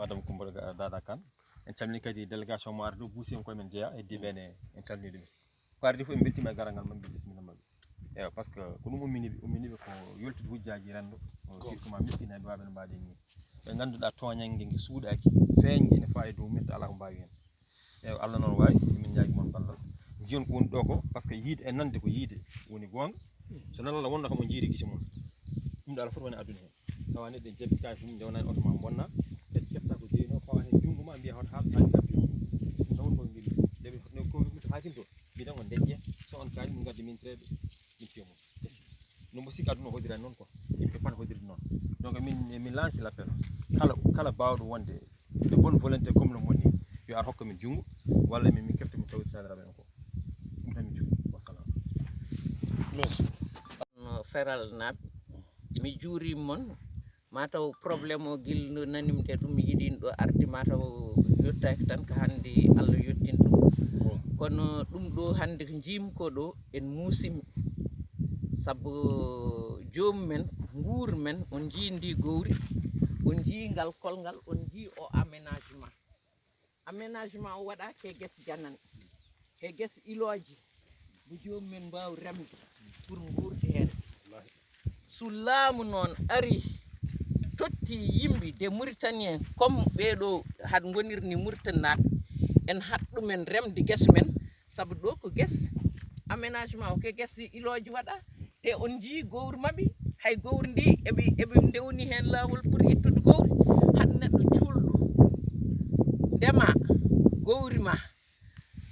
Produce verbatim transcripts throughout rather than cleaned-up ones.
Adam Coumba Dada Kane. En calmini kadi délégation mo arde ɗo, Buusi en koye men jeeya, heddiiɓe ene, en calmini ɗumen. Ko ardi fof en mbeltiima e garal ngal maɓɓe, bisimilla maɓɓe. Eewa, par ce que ko ɗum ummini ɓe, ummini ɓe ko yoltude hujjaaji renndo, surtout ma miskinaaɓe, waaɓe no mbaɗen ni. Ɓe ngannduɗaa tooñannge nge suuɗaaki, feeñnge ene fawa e dow mumen, te alaa ko mbaawi heen. Eewa, Allah noon waawi, emin ñaagi mon ballal. Njiyon ko woni ɗo ko, par ce que yiide e nande ko yiide woni goonga. So noon Allah wonno kam on njiiri gite mon. Ɗum ɗo Allah foti woni aduna heen. Tawa neɗɗo en jaɓi kalis mum, ndewnaani oto ma bonna. Kadi kefta ko jeyno, fawa heen junngo ma, mbiya hoto haal, haali ngaddu. Ɗum tawon ko ngel, nde ɓe fotno ko ɓe fotno haakin to. Mbiɗen on ndejje, so on kaali, min ngaddi min treɓe, min piya mum. Ɗum mbo sikka aduna o hoɗirani noon quoi. Yimɓe fat hoɗirde noon. Donc min, min lanci l'appel. Kala, kala baawɗo wonde de bonne volonté comme no moni, yo ar hokka min junngo, walla min, min kefta min tawtirtaade ramen ko. Ɗum tan min cuɓi. Wassalam. Merci. No feral naaɓe, mi juuriima mon. Ma taw problème o gila no nanimde ɗum yiɗin ɗo arde, ma taw yottaaki tan ko hannde Allah yottini ɗum. Kono ɗum ɗo hannde ko njiimi ko ɗo en muusimi. Sabu joomum en, nguur men, on njii ndi gowri, on njii ngal kolngal, on njii o aménagement. Aménagement o waɗaaki e gese janane, e gese ilooji, nde joomum en mbaawi remde pour nguurdi heen. So laamu noon ari, totti yimɓe de Mauritanie, comme ɓee ɗo haɗ ngonirni Mauritanie naaɓe, en haɗ ɗumen remde gese men, sabu ɗo ko gese, aménagement o ko gese ilooji waɗa, te on njii gowri maɓɓe, hay gowri ndi eɓe, eɓe ndewni heen laawol pour ittude gowri, haɗ neɗɗo juulɗo ndema gowri ma,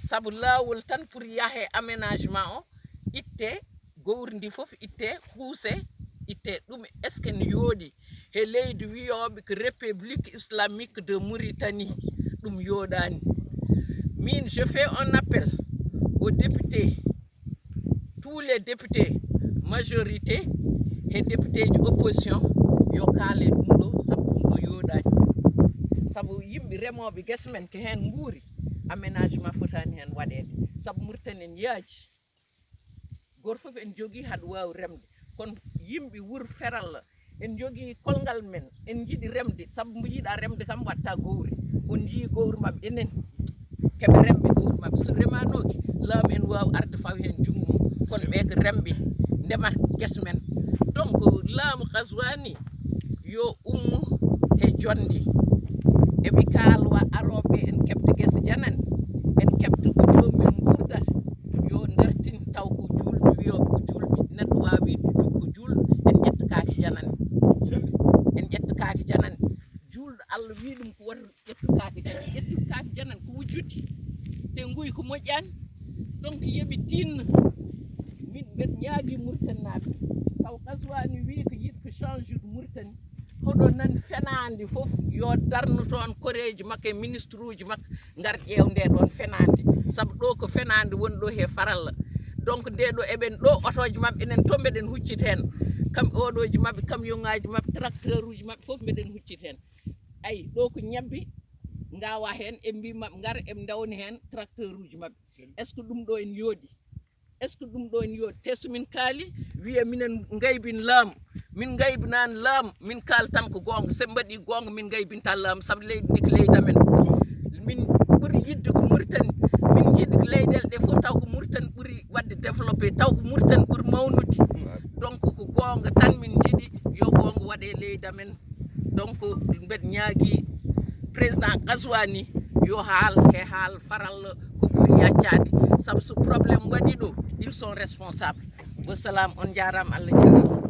sabu laawol tan pour yahe aménagement o, itte gowri ndi fof, itte huuse, itte ɗum, est ce que ne yooɗi he leydi wiyooɓe ko République Islamique de Mauritanie? Ɗum yooɗaani. Min, je fais un appel aux députés, tous les députés majorité e député ji opposition, yo kaale ɗum ɗo, sabu ɗum ɗo yooɗaani. Sabu yimɓe remooɓe gese men ko heen nguuri, aménagement fotaani heen waɗeede, sabu Mauritanie en yaaji. Gooto fof en njogii haɗ waawi remde, kono yimɓe wuro Feralla, en njogii kolngal men, en njiɗi remde, sabu mbo yiɗaa remde kam waɗta gowri. On njii gowri maɓɓe enen, keɓe remɓe gowri maɓɓe. So remaanooki, laamu en waawi arde fawa heen junngo mum, kono ɓe ko remɓe, ndema gese men. Donc laamu Gazouani yo ummo he jonde. Eɓe kaalwa arooɓe, en keɓta gese janane, en keɓta ko joomum en nguurdata, yo dartin taw ko juulɓe, wiyooɓe ko juulɓe, neɗɗo waawi wiide ko juulɗo, en ƴetta kaake janane. En ƴetta kaake janane. Juulɗo Allah wii ɗum ko wota ƴettu kaake janane. Ƴettu kaake janane ko wujjude. Te nguy ko moƴƴaani. Donc yo ɓe tinno. Min mbeɗa ñaagii Mauritanie naaɓe. Taw Gazouani wii ko yiɗi ko change de Mauritanie. Hoɗo nan fenaande fof yo darnu toon koreeji makko e ministre uji makko. Ngar ƴeew nde ɗoon fenaande, sabu ɗo ko fenaande woni ɗo he Faralla. Donc nde ɗo eɓen ɗo, otooji maɓɓe enen to mbeɗen huccit heen, kam oɗooji maɓɓe, camion ŋaaji maɓɓe, tracteur uji maɓɓe fof mbeɗen huccit heen. Ayi, ɗo ko ñebbe ngawa heen, eɓe mbi maɓɓe ngar, eɓe ndawni heen tracteur uji maɓɓe. Est ce que ɗum ɗo ene yooɗi? Est ce que ɗum ɗo ene yooɗi? Te so min kaali, wiya minen ngaybin laamu, min ngaybinaani laamu, min kaal tan ko goonga. So ɓe mbaɗi goonga, min ngaybinta laamu, sabu leydi ndi ko leydi amen. Min ɓuri yiɗde ko Mauritanie, min njiɗi ko leyɗeele ɗe fof taw ko Mauritanie ɓuri waɗde développé, taw ko Mauritanie ɓuri mawnude. Donc ko goonga tan min njiɗi, yo goonga waɗe leydi amen. Donc mbeɗa ñaagii président Gazouani yo haal he haal Faralla ko ɓuri yaccaade, sabu so problème waɗi ɗo, ils sont responsables. Wassalam, on njaaraama, Allah jaaraama.